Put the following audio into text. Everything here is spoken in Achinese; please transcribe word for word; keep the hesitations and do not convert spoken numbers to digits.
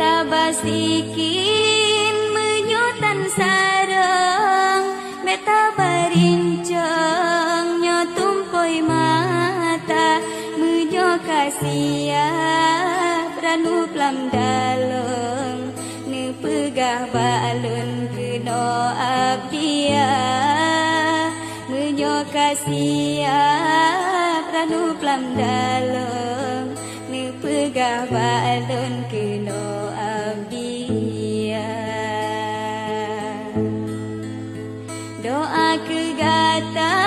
Tabasikin meunyoe tan sarong, beta barincong nyoe tumpôi mata. Meunyoe ka siap ranub lam dalong, neupeugah bak lôn keunoe abdi ya. Meunyoe ka siap ranub lam dalong, neupeugah bak lôn keunoe abdi ya. Doa keu gata